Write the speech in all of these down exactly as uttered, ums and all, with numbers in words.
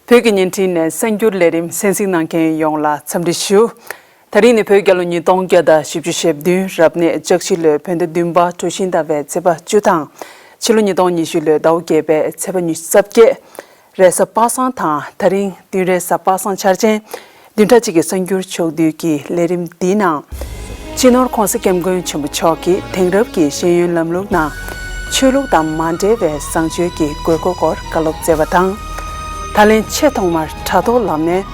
བོད་ཀྱི་བརྙན་འཕྲིན་ནས་གསར་འགྱུར་ལས་རིམ་གསན་གཟིགས་གནང་མཁན་ཡོངས་ལ་འཚམས་འདྲི་ཞུ། ད་རིང་ནི་བོད་རྒྱལ་ལོ་ཉིས་སྟོང་བརྒྱ་དང་བཞི་བཅུ་ཞེ་བདུན་རབ་གནས་ལྕགས་བཞི་ལོའི་བོད་ཟླ་བདུན་པ་གྲོ་བཞིན་ཟླ་བའི་ཚེས་པ་བཅུ་དང་། ཕྱི་ལོ་ཉིས་སྟོང་ཉི་ཤུ་ལོའི་ཟླ་བ་བརྒྱད་པའི་ཚེས་པ་ཉི་ཤུ་རྩ་བརྒྱད། རེས་གཟའ་པ་སངས་དང་། ད་རིང་བདུན་རེས་གཟའ་པ་སངས་འཆར་ཅན། བདུན་ཕྲག་གཅིག་གི་གསར་འགྱུར་ཕྱོགས་བསྡུས་ཀྱི་ལས་རིམ་འདིའི་ནང་། སྤྱི་ནོར་༧གོང་ས་༧སྐྱབས་མགོན་ཆེན་པོ་མཆོག་གིས་དེང་རབས་ཀྱི་ཤེས་ཡོན་ལམ་ལུགས་ནང་ཆོས་ལུགས་དང་མ་འབྲེལ་བའི་བཟང་སྤྱོད་ཀྱི་དགོས་མཁོ་སྐོར་བཀའ་སློབ་སྩལ་བ་དང་། ད་ལན་ཆེས་ཐོག་མར་དྲ་ཐོག་ལམ་ནས་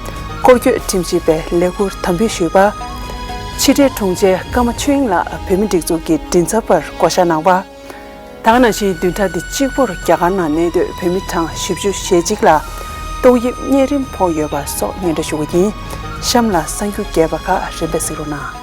སྐོར་སྐྱོད་ཁྲིམས་ཞིབ་པའི་ལས་འཁུར་དམ་འབུལ་ཞུས་པ། ཕྱི་དྲིལ་དྲུང་ཆེ་ཀརྨ་ཆོས་དབྱིངས་ལགས་བོད་མིའི་སྒྲིག་འཛུགས་ཀྱི་མགྲིན་ཚབ་པར་བསྐོ་བཞག་གནང་བ། ད་ག་ནང་བཞིན་བདུན་ཕྲག་འདི་གཅིག་པོར་རྒྱ་གར་ནང་གནས་སྡོད་བོད་མི་གྲངས་བཞི་བཅུ་ཞེ་གཅིག་ལ་ཏོག་དབྱིབས་གཉན་རིམས་ཕོག་ཡོད་པ་སོགས་སྙན་སྒྲོན་ཞུ་གི་ཡིན། གཤམ་ལ་གསར་འགྱུར་རྒྱས་པ་ཁག་རིམ་པས་གཟིགས་རོགས་གནང་།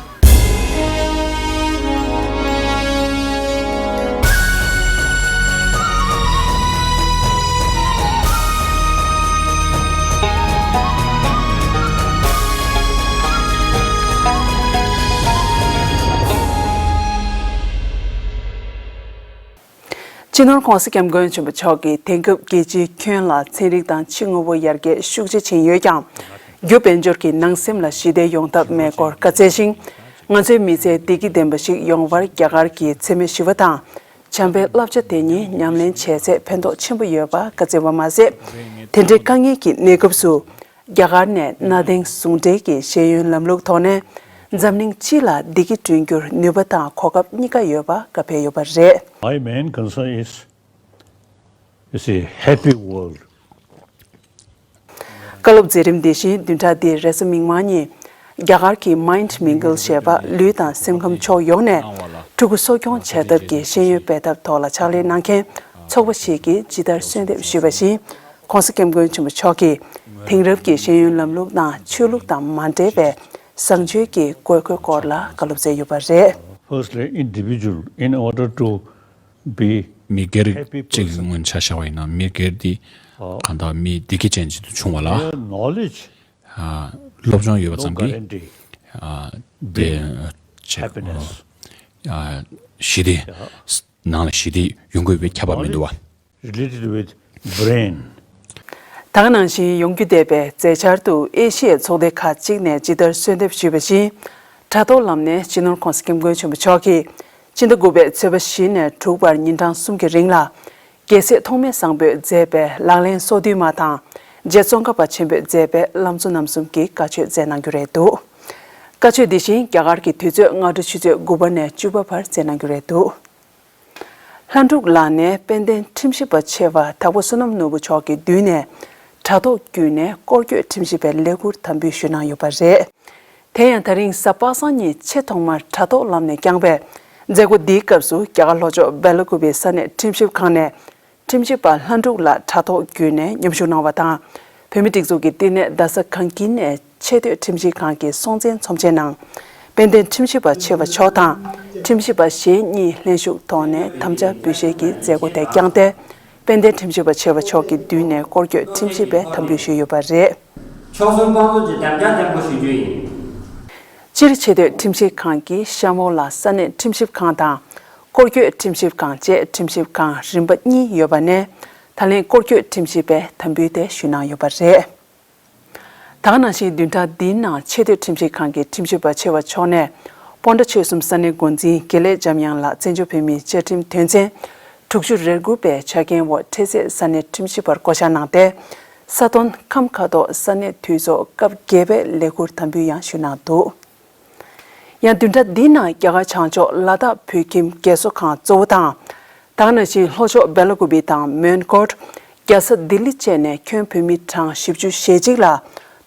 སྤྱི་ནོར་༧གོང་ས་༧སྐྱབས་མགོན་ཆེན་པོ་མཆོག་གིས་དེང་སྐབས་རྒྱལ་སྤྱིའི་ཁྱོན་ལ་ཚན་རིག་དང་ཕྱི་དངོས་པོ་ཡར་རྒྱས་ཤུགས་ཆེ་ཕྱིན་ཡོད་ཀྱང་། རྒྱུ་དཔལ་འབྱོར་གྱི་ནང་སེམས་ལ་ཞི་བདེ་ཡོང་ཐབས་མེད་སྐོར་བཀའ་སྩལ་ཞིང་། ང་ཚོའི་མི་ཚེ་བདེ་སྐྱིད་ལྡན་པ་ཞིག་ཡོང་བར་རྒྱ་གར་གྱི་འཚེ་མེད་ཞི་བ་དང་། བྱམས་པའི་བསླབ་བྱ་དེ་གཉིས་ཉམས་ལེན་བྱས་ཚེ་ཕན་ཐོགས་ཆེན་པོ་ཡོད་པ་བཀའ་སྩལ་བ་མ་ཟད། དེ་འདྲའི་དཀའ་ངལ་གྱི་གནས་སྐབས་སུ། རྒྱ་གར་ནས་གནའ་དེང་ཟུང་འབྲེལ་གྱི་ཤེས་ཡོན་ལམ་ལུགས་ཐོག་ནས་འཛམ་གླིང་སྤྱི་ལ་བདེ་སྐྱིད་བསྐྲུན་རྒྱུར་ནུས་པ་དང་གོ་སྐབས་གཉིས་ཀ་ཡོད་པ་བཀའ་ཕེབས་ཡོད་པ་རེད། My main concern is, you see, happy world. བཀའ་སློབ་མཛད་རིམ་འདི་བཞིན་བདུན་ཕྲག་འདིའི་རེས་གཟའ་མིག་དམར་ཉིན། རྒྱ་གར་གྱི་Mind Mingle ཞེས་པ་ལུས་དང་སེམས་ཁམས་ཕྱོགས་ཡོངས་ནས་ཕྲུ་གུ་གསོ་སྐྱོང་བྱ་ཐབས་ཀྱི་ཤེས་ཡོན་སྤེལ་ཐབས་ཐོག་ལ་ཕྱག་ལས་གནང་མཁན་ཚོགས་པ་ཞིག་གིས་ཇི་ལྟར་གསོལ་འདེབས་ཞུས་པ་བཞིན། ༸གོང་ས་༸སྐྱབས་མགོན་ཆེན་པོ་མཆོག་གིས་དེང་རབས་ཀྱི་ཤེས་ཡོན་ལམ་ལུགས་དང་ཆོས་ལུགས་དང་མ་འབྲེལ་བའི་བཟང་སྤྱོད་ཀྱི་དགོས་མཁོའི་སྐོར་ལ་བཀའ་སློབ་སྩལ་ཡོད་པ་རེད། Firstly, individual, in order to be happy person. མི་སྒེར་གཅིག་གི་ངོས་ཆ་བཞག་པ་ཡིན་ན་མི་སྒེར་འདི་གང་ལྟར་མི་བདེ་སྐྱིད་ཅན་ཅིག་ཏུ་བྱུང་བ་ལ། Mere knowledge, ཨ། སློབ་སྦྱོང་ཡོད་པ་no ཙམ་གྱིས། Guarantee. ཨ། བདེ། Happiness. ཨ། ཞི་བདེ། Yeah. ནང་ལ་ཞི་བདེ་ཡོང་དགོས་པའི་ཁྱབ་པ་མི་འདུག་བ། Related with brain. ད་ག་ནང་བཞིན་ཡོང་རྒྱུ་བསྡད་པའི་མཛད་འཆར་དུ་ཨེ་ཤི་ཡའི་ཚོགས་སྡེ་ཁག་ཅིག་ནས་ཇི་ལྟར་གསོལ་འདེབས་ཞུས་པ་བཞིན། དྲ་ཐོག་ལམ་ནས་སྤྱི་ནོར་༸གོང་ས་༸སྐྱབས་མགོན་ཆེན་པོ་མཆོག་གིས་ཕྱི་ཟླ་དགུ་པའི་ཚེས་པ་བཞི་ནས་དྲུག་བར་ཉིན་གྲངས་གསུམ་གྱི་རིང་ལ། རྒྱལ་སྲས་ཐོགས་མེད་བཟང་པོས་མཛད་པའི་ལག་ལེན་སོ་བདུན་མ་དང་། རྗེ་ཙོང་ཁ་པ་ཆེན་པོས་མཛད་པའི་བླ་མཚོ་རྣམ་གསུམ་གྱི་བཀའ་ཆོས་མཛད་གནང་རྒྱུ་རེད་འདུག་བཀའ་ཆོས་འདི་བཞིན་རྒྱ་གར་གྱི་དུས་ཚོད་སྔ་དྲོ་ཆུ་ཚོད་དགུ་པ་ནས་བཅུ་པ་བར་མཛད་གནང་རྒྱུ་རེད་འདུག་ལྷ་འབྲུག་ལགས་ནས་དཔལ་ལྡན་ཁྲིམས་ཞིབ་པ་ཆེ་བ་དྭགས་པོ་བསོད་ནམས་ནོར་བུ་མཆོག་གི་མདུན་ནས་དྲ་ཐོག་བརྒྱུད་ནས་སྐོར་སྐྱོད་ཁྲིམས་ཞིབ་པའི་ལས་འཁུར་དམ་འབུལ་ཞུས་གནང་ཡོད་པ་རེད། དེ་ཡང་ད་རིང་གཟའ་པ་སངས་ཉིན་ཆེས་ཐོག་མར་དྲ་ཐོག་ལམ་ནས་བསྐྱངས་པའི་མཛད་སྒོ་འདིའི་སྐབས་སུ་རྒྱ་གར་ལྷོ་ཕྱོགས་སྦེ་ལ་ཀུ་པེ་ས་གནས་ཁྲིམས་ཞིབ་ཁང་ནས། ཁྲིམས་ཞིབ་པ་ལྷ་འབྲུག་ལགས་དྲ་ཐོག་བརྒྱུད་ནས་མཉམ་ཞུགས་གནང་བ་དང་། བོད་མིའི་སྒྲིག་འཛུགས་ཀྱི་བསྟི་གནས་རྡ་ས་གངས་སྐྱིད་ནས་ཆེས་མཐོའི་ཁྲིམས་ཞིབ་ཁང་གི་སྲོང་བཙན་ཚོམས་ཆེན་ནང་། དཔལ་ལྡན་ཁྲིམས་ཞིབ་པ་ཆེ་བ་མཆོག་དང་། ཁྲིམས་ཞིབ་པ་གཞན་གཉིས་ལྷན་ཞུགས་ཐོག་ནས་དམ་བཅའ་འབུལ་བཞེས་ཀྱི་མཛད་སྒོ་དེ་བསྐྱངས་ཏེ། དཔལ་ལྡན་ཁྲིམས་ཞིབ་པ་ཆེ་བ་མཆོག་གི་མདུན་ནས་སྐོར་སྐྱོད་ཁྲིམས་ཞིབ་པའི་དམ་འབུལ་ཞུས་ཡོད་པ་རེད། མཆོག་གསུམ་དཔང་རྟགས་ཀྱི་དམ་བཅའ་བརྟན་པོ་ཞུ་རྒྱུ་ཡིན། སྤྱིར་ཆེས་མཐོའི་ཁྲིམས་ཞིབ་ཁང་གི་གཤམ་འོག་ལ་ས་གནས་ཁྲིམས་ཞིབ་ཁང་དང་། སྐོར་སྐྱོད་ཁྲིམས་ཞིབ་ཁང་བཅས་ཁྲིམས་ཞིབ་ཁང་རིམ་པ་གཉིས་ཡོད་པ་ནས། ད་ལན་སྐོར་སྐྱོད་ཁྲིམས་ཞིབ་པའི་དམ་འབུལ་དེ་ཞུས་གནང་ཡོད་པ་རེད། ད་ག་ནང་བཞིན་བདུན་ཕྲག་འདིའི་ནང་ཆེས་མཐོའི་ཁྲིམས་ཞིབ་ཁང་གི་ཁྲིམས་ཞིབ་པ་ཆེ་བ་མཆོག་ནས། སྤོན་ཊ་ཆོལ་གསུམ་ས་གནས་འགོ་འཛིན་དགེ་ལེགས་འཇམ་དབྱངས་ལགས་བཙན་བྱོལ་བོད་མིའི་བཅའ་ཁྲིམས་དོན་ཚན་དྲུག་ཅུ་རེ་དགུ་པའི་ཆ་རྐྱེན་འོག་འཕྲལ་སེལ་ས་གནས་ཁྲིམས་ཞིབ་པར་བསྐོ་བཞག་གནང་སྟེ། ས་དོན་ཁམས་ཁ་ཐོག་ས་གནས་འཐུས་ཚོགས་སྐབས་བརྒྱད་པའི་ལས་འཁུར་དམ་འབུལ་ཡང་ཞུས་གནང་འདུག་ཡང་བདུན་ཕྲག་འདིའི་ནང་རྒྱ་གར་བྱང་ཕྱོགས་ལ་དྭགས་བོད་ཁྱིམ་རྒས་གསོ་ཁང་གཙོ་བོ་དང་། ད་ག་ནང་བཞིན་ལྷོ་ཕྱོགས་སྦེ་ལ་ཀུ་པི་དང་མོན་གྷོ། རྒྱལ་ས་ལྡི་ལི་བཅས་ནས་ཁྱོན་བོད་མི་གྲངས་བཞི་བཅུ་ཞེ་གཅིག་ལ་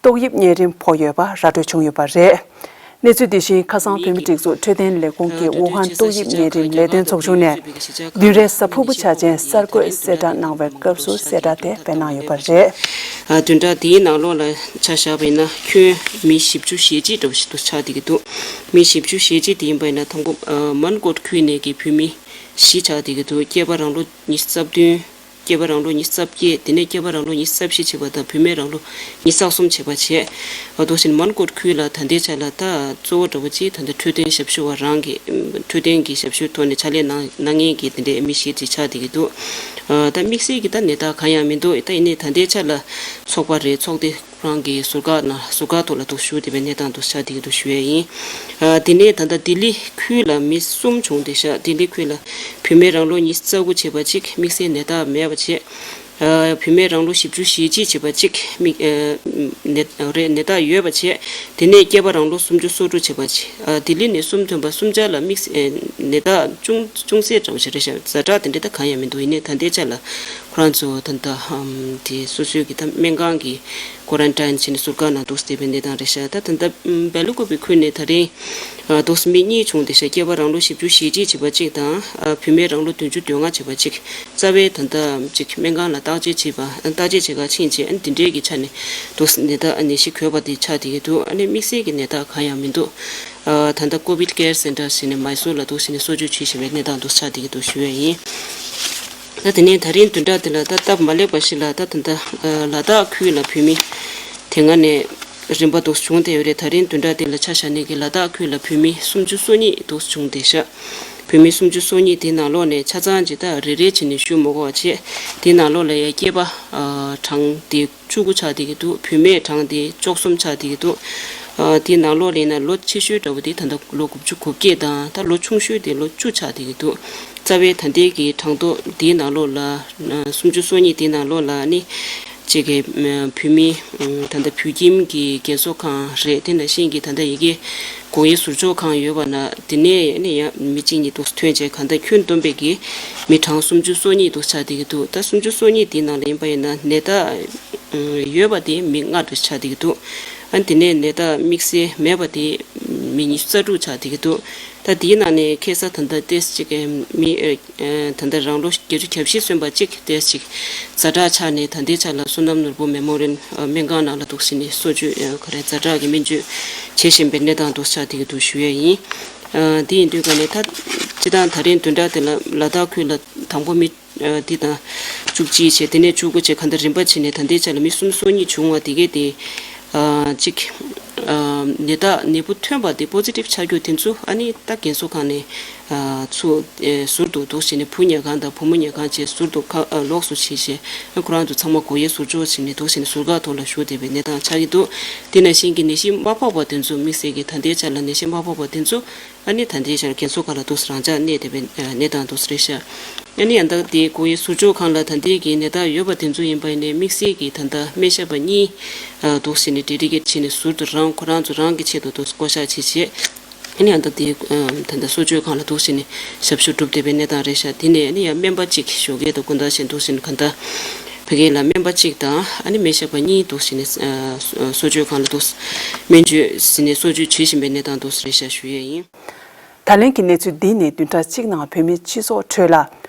ཏོག་དབྱིབས་གཉན་རིམས་ཕོག་ཡོད་པ་ར་སྤྲོད་བྱུང་ཡོད་པ་རེད། གནས་ཚུལ་འདི་བཞིན་ཁ་སང་བོད་མིའི་སྒྲིག་འཛུགས་འཕྲོད་བསྟེན་ལས་ཁུངས་ཀྱི་ཝུ་ཧན་ཏོག་དབྱིབས་གཉན་རིམས་ལས་དོན་ཚོགས་ཆུང་ནས་བདུན་རེའི་གཟའ་ཕུར་བུ་འཆར་ཅན་གསར་འགོད་གསལ་བསྒྲགས་གནང་བའི་སྐབས་སུ་གསལ་བསྒྲགས་དེ་སྤེལ་གནང་ཡོད་པ་རེད། ཨ། བདུན་ཕྲག་དེའི་ནང་ལོགས་ལ་ཆ་བཞག་པ་ཡིན་ན་ཁྱོན་མི་བཞི་བཅུ་ཞེ་གཅིག་འདྲ་བོ་ཞིག་ཏུ་ཆགས་བསྡད་ཀྱི་འདུག་མི་བཞི་བཅུ་ཞེ་གཅིག་དེ་ཡིན་པ་ཡིན་ན་དང་པོ་ཨ་མོན་གྷོ་ཁུལ་ནས་ཀྱི་བོད་མི་བཞི་ཆགས་བསྡད་ཀྱི་འདུག་སྐྱེས་པ་རང་ལོ་ཉི་ཤུ་རྩ་བདུན། སྐྱེས་པ་རང་ལོ་ཉི་ཤུ་རྩ་བརྒྱད། དེ་ནས་སྐྱེས་པ་རང་ལོ་ཉི་ཤུ་རྩ་བཞི་བྱས་པ་དང་བུད་མེད་རང་ལོ་ཉི་ཤུ་རྩ་གསུམ་བྱས་པ་བྱས། ཨ། དེ་བཞིན་མོན་གྷོ་ཁུལ་ལ་ད་ལྟའི་ཆ་ལ་ད་གཙོ་བོ་འདྲ་བོ་ཅིག་ད་ལྟ་འཕྲོད་བསྟེན་ཞབས་ཞུ་བ་རང་གི་འཕྲོད་བསྟེན་གྱི་ཞབས་ཞུའི་ཐོག་ནས་ཕྱག་ལས་གནང་གནང་མཁན་གྱི་དེ་འདྲའི་མི་བཞི་ཅིག་ཆགས་བསྡད་ཀྱི་འདུག་ད་དམིགས་བསལ་གྱི་ད་ནད་རྟགས་གང་ཡང་མི་འདུག་ད་ཡིན་ནའི་ད་ལྟའི་ཆ་ལ་ཚོགས་པ་རེད། ཚོགས་སྡེ་ཁོ་རང་གི་ཟུར་བཀག་ནང་ཟུར་བཀག་ཐོག་ལ་འདུག་ཞུ་བསྡད་པའི་གནས་སྟངས་འདུག་ཆགས་བསྡད་ཀྱི་འདུག་ཞུ་ཡས་ཡིན། དེ་ནས་ད་ལྟ་ལྡི་ལི་ཁུལ་ལ་མི་གསུམ་བྱུང་བསྡད་ཤག་ལྡི་ལི་ཁུལ་ལ་བུད་མེད་རང་ལོ་ཉི་ཤུ་རྩ་དགུ་བྱས་པ་གཅིག་དམིགས་བསལ་ནད་རྟགས་མེད་པ་བྱས། བུད་མེད་རང་ལོ་བཞི་བཅུ་ཞེ་གཅིག་བྱས་པ་གཅིག་དམིགས་ནད་རེད། ནད་རྟགས་ཡོད་པ་བྱས། དེ་ནས་སྐྱེས་པ་རང་ལོ་སུམ་ཅུ་སོ་དྲུག་བྱས་པ་བྱས། ལྡི་ལི་ནས་གསུམ་ཐོན་པ་གསུམ་ཆ་ལ་དམིགས་ནད་རྟགས་ཅུང་ཅུང་ཟད་འདྲ་བོ་ཞིག་རེད་ཤག་ཛ་དྲག་དེ་འདྲ་ད་གང་ཡང་མི་འདུག་ཡིན་ནའི་ད་ལྟའི་ཆ་ལ་ཁོ་རང་ཚོ་ད་ལྟ་དེ་སོ་སོའི་གི་ད་སྨན་ཁང་གི་ཀོ་རན་ཊིན་བྱས་ནས་ཟུར་བཀག་ནང་འདུག་བསྡད་པའི་གནས་སྟངས་རེད་ཤག་ད་ད་ལྟ་སྦེལ་ཀོབ་པའི་ཁུལ་ནས་ད་རིང་འདུག་མི་གཉིས་བྱུང་བསྡད་ཤག་སྐྱེས་པ་རང་ལོ་བཞི་བཅུ་ཞེ་གཅིག་བྱས་པ་གཅིག་དང་བུད་མེད་རང་ལོ་བདུན་ཅུ་དོན་ལྔ་བྱས་པ་གཅིག་རྩ་བའི་ད་ལྟ་གཅིག་སྨན་ཁང་ལ་བརྟག་དཔྱད་བྱས་པ་བརྟག་དཔྱད་བྱེད་གར་ཕྱིན་རྗེས་འདི་འདྲའི་གི་ཆ་ནས་འདུག་ནད་རྟགས་ནད་གཞི་འགོས་པ་དེ་ཆགས་བསྡད་ཀྱི་འདུག་ཨ་ནི་དམིགས་བསལ་གྱི་ནད་རྟགས་གང་ཡང་མི་འདུག་ད་ལྟ་ཀོ་བིད་ཀེར་སེན་ཊར་ཟེར་ནས་མའི་སོར་ལ་འདུག་ཟེར་ནས་གསོ་བཅོས་བྱེད་བཞིན་པའི་གནས་སྟངས་འདུག་ཆགས་བསྡད་ཀྱི་འདུག་ཞུ་ཡས་ཡིན། ད་དེ་ནས་ད་རིང་བདུན་ཕྲག་འདི་ལ་ད་སྟབས་མ་ལེགས་པ་ཞིག་ལ་ད་ད་ལྟ་ལ་དྭགས་ཁུལ་ལ་བོད་མི་དེ་སྔ་ནས་རིམ་པ་འདུག་བྱུང་བསྡད་ཡོད་རེད། ད་རིང་བདུན་ཕྲག་འདི་ལ་ཆ་བཞག་ནས་ཀྱི་ལ་དྭགས་ཁུལ་ལ་བོད་མི་སུམ་ཅུ་སོ་གཉིས་འདུག་བྱུང་བསྡད་ཤག་བོད་མི་སུམ་ཅུ་སོ་གཉིས་དེ་ནང་ལོགས་ནས་ཆ་ཚང་ཅིག་ད་རེ་རེ་བྱས་ནས་ཞུ་མི་དགོས་པ་བྱས། དེ་ནང་ལོགས་ལ་ཡ་སྐྱེས་པ་གྲངས་དེ་བཅུ་དགུ་ཆགས་བསྡད་ཀྱི་འདུག་བུད་མེད་གྲངས་དེ་བཅུ་གསུམ་ཆགས་བསྡད་ཀྱི་འདུག་ཨ་དེའི་ནང་ལོགས་ལ་ཡིན་ན་ལོ་ཆེ་ཤོས་འདྲ་བོ་དེ་ད་ལྟ་ལོ་དགུ་བཅུ་གོ་བརྒྱད་དང་ད་ལོ་ཆུང་ཤོས་དེ་ལོ་བཅུ་ཆགས་བསྡད་ཀྱི་འདུག་རྩ་བའི་ད་ལྟའི་གི་གྲངས་ཐོ་དེའི་ནང་ལོགས་ལ་ཨ་སུམ་ཅུ་སོ་གཉིས་དེའི་ནང་ལོགས་ལ་ནི་གཅིག་གི་ཨ་བོད་མི་ཨ་ད་ལྟ་བོད་ཁྱིམ་གྱི་རྒན་གསོ་ཁང་རེད། དེ་ནང་བཞིན་གྱི་ད་ལྟ་ཡ་གི་སྒོ་དབྱེ་ཟུར་འཇོག་ཁང་ཡོད་པ་ན་དེ་ནས་ནི་ཡང་མི་གཅིག་གཉིས་འདུག་ཐོན་བྱས་གང་ལྟར་ཁྱོན་བསྡོམས་པའི་གི་མི་གྲངས་སུམ་ཅུ་སོ་གཉིས་འདུག་ཆགས་བསྡད་ཀྱི་འདུག་ད་སུམ་ཅུ་སོ་གཉིས་དེའི་ནང་ལ་ཡིན་པ་ཡིན་ན་ནད་རྟགས་ཡོད་པ་དེ་མི་ལྔ་འདྲ་ཆགས་བསྡད་ཀྱི་འདུག་ཨ་དེ་ནས་ནད་རྟགས་དམིགས་བསལ་མེད་པ་དེ་མི་ཉི་ཤུ་རྩ་དྲུག་ཆགས་བསྡད་ཀྱི་འདུག་ད་དེའི་ནང་ནས་ཁ་སང་ད་ལྟ་ཏེས་གཅིག་མི་ད་ལྟ་རང་ལོ་བརྒྱད་ཅུ་གྱ་བཞི་སོན་པ་གཅིག་ཏེས་གཅིག་ཛ་དྲག་ཆགས་ནས་ད་ལྟའི་ཆ་ལ་བསོད་ནམས་ནོར་བུ་མེ་མོ་རིལ་སྨན་ཁང་ནང་ལ་འདུག་ཟེར་ནས་གསོ་བཅོས་ག་རེ་ཛ་དྲག་གི་སྨན་བཅོས་བྱེད་བཞིན་པའི་གནས་སྟངས་འདུག་ཆགས་བསྡད་ཀྱི་འདུག་ཞུ་ཡས་ཡིན། དེ་ཡིན་དུས་ག་ནས་ད་སྤྱི་བཏང་ད་རིང་བདུན་ཕྲག་དེ་ལ་ལ་དྭགས་ཁུལ་ལ་དང་པོ་མི་འདི་དང་བཅུ་གཅིག་བྱས། དེ་ནས་བཅུ་དགུ་བྱས། གང་ལྟར་རིམ་པ་བྱས་ནས་ད་ལྟའི་ཆ་ལ་མི་སུམ་ཅུ་སོ་གཉིས་བྱུང་བ་དེ་གས་དེ་གཅིག་ནད་རྟགས་ནད་འབུ་ཐོན་པ་དེ་པོ་ཛི་ཊིབ་ཆགས་རྒྱུ་དེ་ཚོ་ཨ་ནི་ད་རྒན་གསོ་ཁང་ནས་ཚུར་ཟུར་དུ་འདུག་བྱས་ནས་བུ་ཉལ་ཁང་དང་བུ་མོ་ཉལ་ཁང་བཅས་ཟུར་དུ་ཁ་ལོགས་སུ་བྱས་བྱས་ཁོ་རང་ཚོ་ཚང་མ་སྒོ་དབྱེ་ཟུར་འཇོག་བྱས་ནས་འདུག་བྱས་ནས་ཟུར་བཀག་ཐོག་ལ་བཞུགས་བསྡད་པའི་གནས་སྟངས་ཆགས་ཀྱི་འདུག་དེ་ནང་བཞིན་གྱི་ནད་གཞི་མ་ཕོག་པ་དེ་ཚོ་དམིགས་བསལ་གྱི་ད་ལྟའི་ཆ་ལ་ནད་གཞི་མ་ཕོག་པ་དེ་ཚོ་ཨ་ནི་ད་ལྟའི་ཆར་རྒན་གསོ་ཁང་ལ་འདུག་རང་འཇགས་གནས་བསྡད་པའི་གནས་སྟངས་འདུག་རེད་ཤག་ཨ་ནི་ཡང་ད་དེ་སྒོ་དབྱེ་ཟུར་འཇོག་ཁང་ལ་ད་ལྟའི་གི་ནད་རྟགས་ཡོད་པ་དེ་ཚོ་ཡིན་པ་ཡིན་ནའི་དམིགས་བསལ་གྱི་ད་ལྟ་སྨན་ཞབས་པ་གཉིས་འདུག་ཟེར་ནས་ཌེ་ཌི་ཀེཊ་བྱས་ནས་ཟུར་དུ་རང་ཁོ་རང་ཚོ་རང་གི་ཆེད་དུ་འདུག་བསྐོ་བཞག་བྱས་བྱས་ཨ་ནི་ཡང་ད་དེ་ད་ལྟ་གསོ་བཅོས་ཁང་ལ་འདུག་ཟེར་ནས་ཞབས་ཞུ་སྒྲུབ་བསྡད་པའི་གནས་སྟངས་རེད་ཤག་དེ་ནས་ཨ་ནི་ཡང་སྨན་པ་གཅིག་ཞོགས་ཀས་དང་དགོང་དག་བཞིན་འདུག་ཟེར་ནས་གང་ལྟར་བོད་སྐད་ལ་སྨན་པ་གཅིག་དང་ཨ་ནི་སྨན་ཞབས་པ་གཉིས་འདུག་ཟེར་ནས་གསོ་བཅོས་ཁང་ལ་འདུག་སྨན་བཅོས་ཟེར་ནས་གསོ་བཅོས་བྱེད་བཞིན་པའི་གནས་སྟངས་འདུག་རེད་ཤག་ཞུ་ཡས་ཡིན། ད་ལན་གྱི་གནས་ཚུལ་འདི་ནི་བདུན་ཕྲག་གཅིག་ནང་བོད་མིའི་སྤྱི་ཚོགས་ཁྲོད་ལ་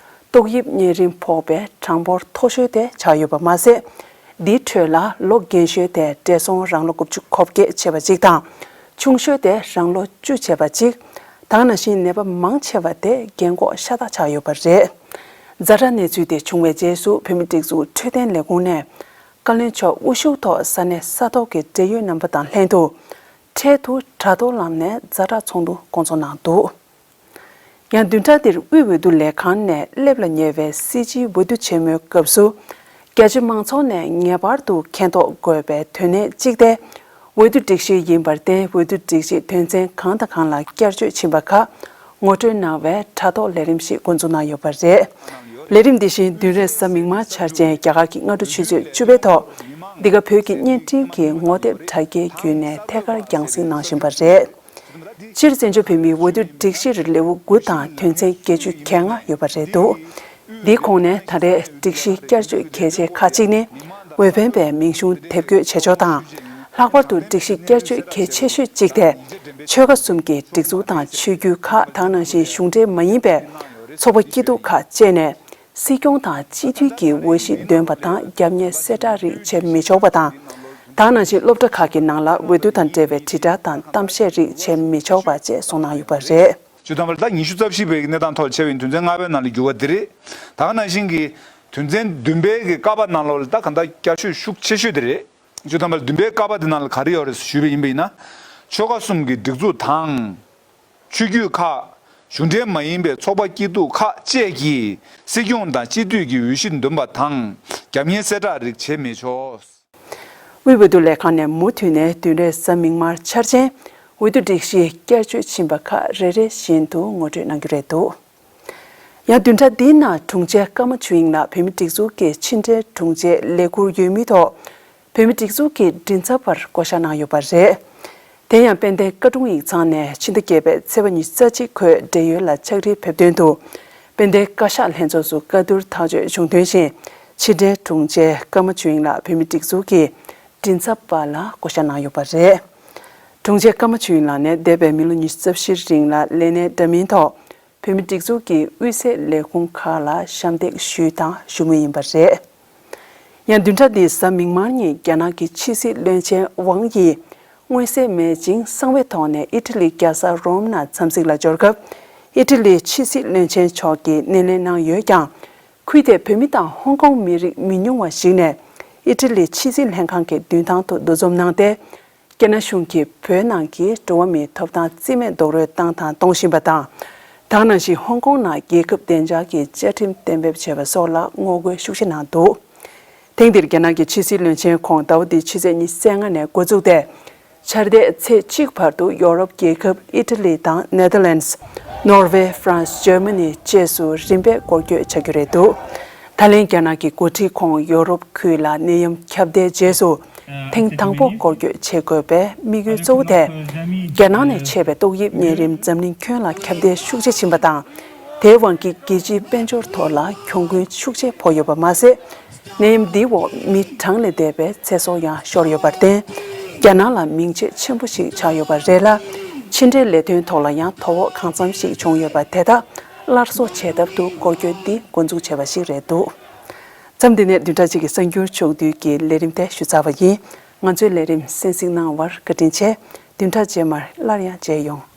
ཏོག་དབྱིབས་གཉན་རིམས་ཕོག་པའི་གྲངས་འབོར་མཐོ་ཤོས་དེ་ཆགས་ཡོད་པ་མ་ཟད། འདིའི་ཁྲོད་ལ་ལོ་རྒན་ཤོས་དེ་བགྲེས་སོང་རང་ལོ་དགུ་བཅུ་གོ་བརྒྱད་བྱས་པ་གཅིག་དང་། ཆུང་ཤོས་དེ་རང་ལོ་བཅུ་བྱས་པ་གཅིག་ད་ག་ནང་བཞིན་ནད་པ་མང་ཆེ་བ་དེ་རྒན་འཁོགས་ཤ་སྟག་ཆགས་ཡོད་པ་རེད། ཛ་དྲག་གནས་ཚུལ་དེ་བྱུང་བའི་རྗེས་སུ་བོད་མིའི་སྒྲིག་འཛུགས་འཕྲོད་བསྟེན་ལས་ཁུངས་ནས་བཀའ་བློན་མཆོག་དབུ་བཞུགས་ཐོག་ས་གནས་ས་ཐོག་གི་འབྲེལ་ཡོད་རྣམ་པ་དང་ལྷན་དུ། འཕྲལ་དུ་དྲ་ཐོག་ལམ་ནས་ཛ་དྲག་ཚོགས་འདུ་སྐོང་ཚོགས་གནང་འདུག་ཡང་བདུན་ཕྲག་འདིར་དབུས་འོས་བསྡུ་ལས་ཁང་ནས་སླེབས་ལ་ཉེ་བའི་སྲིད་སྤྱིའི་འོས་བསྡུ་ཆེན་མོའི་སྐབས་སུ། རྒྱ་ཆེ་མང་ཚོགས་ནས་ངེས་པར་དུ་མཁྱེན་རྟོགས་དགོས་པའི་དོན་གནད་གཅིག་སྟེ། འོས་བསྡུ་སྒྲིག་གཞི་ཡིན་པར་བརྟེན་འོས་བསྡུ་སྒྲིག་གཞི་དོན་ཚན་གང་དང་གང་ལ་བསྐྱར་བཅོས་ཕྱིན་པ་ཁག་ངོ་སྤྲོད་གནང་བའི་དྲ་ཐོག་ལས་རིམ་ཞིག་འགོ་འཛུགས་གནང་ཡོད་པ་རེད། ལས་རིམ་འདི་བཞིན་བདུན་རེས་གཟའ་མིག་དམར་འཆར་ཅན་རྒྱ་གར་གྱི་སྔ་དྲོ་ཆུ་ཚོད་བཅུ་པའི་ཐོག་འདི་ག་བོད་ཀྱི་བརྙན་འཕྲིན་གྱི་ངོ་དེབ་དྲ་རྒྱའི་བརྒྱུད་ནས་ཐད་ཀར་རྒྱང་སྲིང་གནང་བཞིན་པ་རེད། སྤྱིར་བཙན་བྱོལ་བོད་མིའི་འོས་བསྡུ་སྒྲིག་གཞིར་ལེའུ་དགུ་དང་དོན་ཚན་བརྒྱད་ཅུ་གྱ་ལྔ་ཡོད་པ་རེད་འདུག་འདིའི་ཁོངས་ནས་ད་རེས་སྒྲིག་གཞི་བསྐྱར་བཅོས་གལ་ཆེ་ཁག་ཅིག་ནི། འོས་འཕེན་པའི་མིང་གཞུང་དེབ་འགོད་བྱེད་ཕྱོགས་དང་། ལྷག་པར་དུ་སྒྲིག་གཞི་བསྐྱར་བཅོས་གལ་ཆེ་ཤོས་གཅིག་དེ། ཆོལ་ཁ་གསུམ་གྱི་སྒྲིག་འཛུགས་དང་ཆོས་བརྒྱུད་ཁག་དེ་ནང་བཞིན་གཞུང་འབྲེལ་མ་ཡིན་པའི་ཚོགས་པ་སྐྱིད་སྡུག་ཁག་བཅས་ནས། སྲིད་སྐྱོང་དང་སྤྱི་འཐུས་ཀྱི་འོས་གཞི་འདོན་པ་དང་རྒྱབ་གཉེར་གསལ་བསྒྲགས་རིགས་བྱེད་མི་ཆོག་པ་དང་། དེ་ནང་བཞིན་སློབ་གྲྭ་ཁག་གི་ནང་ལ་འོས་བསྡུ་དང་འབྲེལ་བའི་དྲིལ་བསྒྲགས་དང་གཏམ་བཤད་རིགས་བྱེད་མི་ཆོག་པ་བཅས་གསུངས་གནང་ཡོད་པ་རེད། བཅུ་ཐམ་པ་ལ་ད་ཉི་ཤུ་རྩ་བཞི་པའི་གནས་སྟངས་ཐོག་བྱས་པའི་དོན་ཚན་ལྔ་པའི་ནང་ལ་འགྱུར་བ་འདི་རེད། ད་ག་ནང་བཞིན་གྱི་དོན་ཚན་བདུན་པའི་གི་ཀ་པ་ནང་ལོགས་ལ་ད་ག་འདྲ་བསྐྱར་བཅོས་ཤུགས་ཆེ་ཤོས་དེ་རེད། བཅུ་ཐམ་པ་ལ་བདུན་པའི་ཀ་པ་དེ་ནང་ལ་ག་རེ་ཡོད་རེད་ཞུས་པ་ཡིན་པ་ཡིན་ན། ཆོལ་ཁ་གསུམ་གྱི་སྒྲིག་འཛུགས་དང་། ཆོས་བརྒྱུད་ཁག་གཞུང་འབྲེལ་མ་ཡིན་པའི་ཚོགས་པ་སྐྱིད་སྡུག་ཁག་བཅས་ཀྱིས་སྲིད་སྐྱོང་དང་སྤྱི་འཐུས་ཀྱི་འོས་གཞི་འདོན་པ་དང་རྒྱབ་གཉེར་གསལ་བསྒྲགས་རིགས་བྱེད་མི་ཆོག་དབུས་འོས་བསྡུ་ལས་ཁང་ནས་མུ་མཐུད་ནས་བདུན་རེས་གཟའ་མིག་དམར་འཆར་ཅན་འོས་བསྡུ་སྒྲིག་གཞི་བསྐྱར་བཅོས་ཕྱིན་པ་ཁག་རེ་རེ་བཞིན་དུ་ངོ་སྤྲོད་གནང་རྒྱུ་རེད་འདུག་ཡང་བདུན་ཕྲག་འདིའི་ནང་དྲུང་ཆེ་ཀརྨ་ཆོས་དབྱིངས་ལགས་བོད་མིའི་སྒྲིག་འཛུགས་ཀྱི་ཕྱི་འབྲེལ་དྲུང་ཆེ་ལས་འཁུར་ཡོད་མུས་ཐོག་བོད་མིའི་སྒྲིག་འཛུགས་ཀྱི་མགྲིན་ཚབ་པར་བསྐོ་གཞག་གནང་ཡོད་པ་རེད། དེ་ཡང་དཔལ་ལྡན་བཀའ་དྲུང་ཡིག་ཚང་ནས་ཕྱི་ཟླ་བརྒྱད་པའི་ཚེས་པ་ཉི་ཤུ་རྩ་གཅིག་འཁོད་བགྲེས་ཡོལ་ལ་ཕྱག་བྲིས་ཕེབས་དོན་དུ། དཔལ་ལྡན་བཀའ་ཤག་ལྷན་ཚོགས་སུ་བཀའ་བསྡུར་ཐག་གཅོད་བྱུང་དོན་བཞིན་ཕྱི་འབྲེལ་དྲུང་ཆེ་ཀརྨ་ཆོས་དབྱིངས་ལགས་བོད་མིའི་སྒྲིག་འཛུགས་ཀྱི་མགྲིན་ཚབ་པ་ལ་བསྐོ་གཞག་གནང་ཡོད་པ་རེད། དྲུང་ཆེ་ཀརྨ་ཆོས་དབྱིངས་ལགས་ནས་འདས་པའི་མི་ལོ་ཉི་ཤུ་རྩ་བཞིའི་རིང་ལ་ལས་གནས་འདྲ་མིན་ཐོག་བོད་མིའི་སྒྲིག་འཛུགས་ཀྱི་དབུས་སའི་ལས་ཁུངས་ཁག་ལ་ཞབས་འདེགས་ཞུས་དང་ཞུ་མུས་ཡིན་པ་རེད། ཡང་བདུན་ཕྲག་འདིའི་གཟའ་མིག་དམར་ཉིན་རྒྱ་ནག་གི་ཕྱི་སྲིད་བློན་ཆེན་ཝང་ཡི་མངོན་གསལ་མེད་ཅིང་གསང་བའི་ཐོག་ནས་ཨི་ཊ་ལི་རྒྱལ་ས་རོམ་ནང་འཚམས་གཟིགས་ལ་འབྱོར་སྐབས། ཨི་ཊ་ལིའི་ཕྱི་སྲིད་བློན་ཆེན་མཆོག་གིས་སྣེ་ལེན་གནང་ཡོད་ཀྱང་། ཁུལ་དེའི་བོད་མི་དང་ཧོང་ཀོང་མི་རིགས་མི་ཉུང་བ་ཞིག་ནས་ཨི་ཊ་ལིའི་ཕྱི་སྲིད་ལྷན་ཁང་གི་མདུན་ཐང་དུ་འདུ་འཛོམས་གནང་སྟེ། རྒྱ་ནག་གཞུང་གིས་བོད་ནང་གི་འགྲོ་བ་མིའི་ཐོབ་ཐང་རྩིས་མེད་རྡོག་རོལ་བཏང་དང་གཏོང་བཞིན་པ་དང་། ད་ག་ནང་བཞིན་ཧོང་ཀོང་ནང་རྒྱལ་ཁབ་བདེ་འཇགས་ཀྱི་བཅའ་ཁྲིམས་གཏན་འབེབས་བྱས་པ་སོགས་ལ་ངོ་རྒོལ་ཤུགས་ཆེ་གནང་འདུག་ཐེངས་འདིར་རྒྱ་ནག་གི་ཕྱི་སྲིད་བློན་ཆེན་ཁོང་ཟླ་བ་འདིའི་ཕྱི་ཚེས་ཉི་ཤུ་རྩ་ལྔ་ནས་འགོ་བཙུགས་ཏེ། འཆར་ཟླའི་ཚེས་གཅིག་བར་དུ་ཡོ་རོབ་རྒྱལ་ཁབ་ཨི་ཊ་ལི་དང་ནེ་དར་ལེན་ཌི། ནོར་ཝེ། ཧྥ་རན་སི། འཇར་མ་ནི་བཅས་སུ་རིམ་པས་སྐོར་སྐྱོད་བྱ་རྒྱུ་རེད་འདུག་ད་ལན་རྒྱ་ནག་གི་འགོ་ཁྲིད་ཁོང་ཡོ་རོབ་ཁུལ་ལ་ནད་ཡམས་ཁྱབ་གདལ་རྗེས་སུ། ཐེངས་དང་པོ་སྐོར་སྐྱོད་བྱེད་དགོས་པའི་དམིགས་ཡུལ་གཙོ་བོ་དེ། རྒྱ་ནག་ནས་མཆེད་པའི་ཏོག་དབྱིབས་གཉན་རིམས་འཛམ་གླིང་ཁྱོན་ལ་ཁྱབ་གདལ་ཤུགས་ཆེ་ཕྱིན་པ་དང་། དེའི་དབང་གིས་རྒྱལ་སྤྱིའི་དཔལ་འབྱོར་ཐོག་ལ་གྱོང་གུན་ཤུགས་ཆེ་ཕོག་ཡོད་པ་མ་ཟད། ནད་ཡམས་འདིའི་འོག་མི་གྲངས་ལས་འདས་པའི་ཚེ་སྲོག་ཡང་ཤོར་ཡོད་པར་བརྟེན། རྒྱ་ནག་ལ་མིང་ཆད་ཆེན་པོ་ཞིག་ཆགས་ཡོད་པ་རེད་ལ། ཕྱི་འབྲེལ་ལས་དོན་ཐོག་ལ་ཡང་དོ་ཕོག་གང་འཚམ་ཞིག་བྱུང་ཡོད་པ་དེ་དག་སླར་གསོ་བྱེད་ཐབས་དུ་སྐོར་སྐྱོད་འདི་འགོ་འཛུགས་བྱས་པ་ཞིག་རེད་འདུག་མཚམས་འདི་ནས་བདུན་ཕྲག་གཅིག་གི་གསར་འགྱུར་ཕྱོགས་བསྡུས་ཀྱི་ལས་རིམ་དེ་ཞུ་ཚར་བ་ཡིན། ང་ཚོའི་ལས་རིམ་གསན་གཟིགས་གནང་བར་བཀའ་དྲིན་ཆེ། བདུན་ཕྲག་རྗེས་མར་སླར་ཡང་མཇལ་ཡོང་།